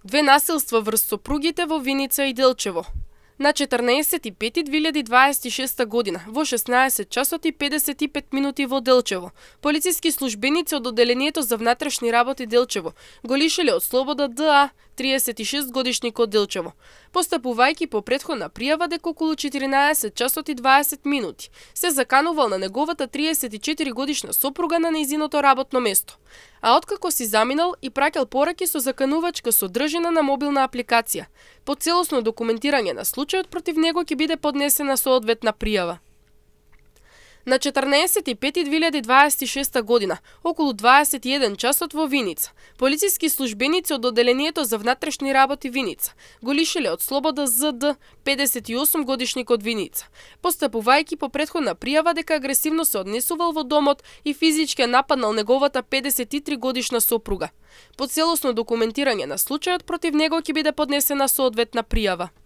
Две насилства врз сопругите во Виница и Делчево. На 14.5.2026 година, во 16 часот и 55 минути во Делчево, полициски службеници од Оделението за внатрешни работи Делчево го лишиле од слобода ДА, 36 годишник од Делчево, постапувајќи по претходна пријава дека околу 14 часот и 20 минути се заканувал на неговата 34 годишна сопруга на нејзиното работно место, а откако си заминал и праќал пораки со заканувачка содржина на мобилна апликација. По целосно документирање на случајот против него ќе биде поднесена соодветна пријава. На 14.5.2026 година, околу 21 часот во Виница, полициски службеници од Оделението за внатрешни работи Виница го лишиле од слобода ЗД, 58 годишник од Виница, постапувајќи по претходна пријава дека агресивно се однесувал во домот и физички нападнал неговата 53 годишна сопруга. По целосно документирање на случајот против него ќе биде поднесена соодветна пријава.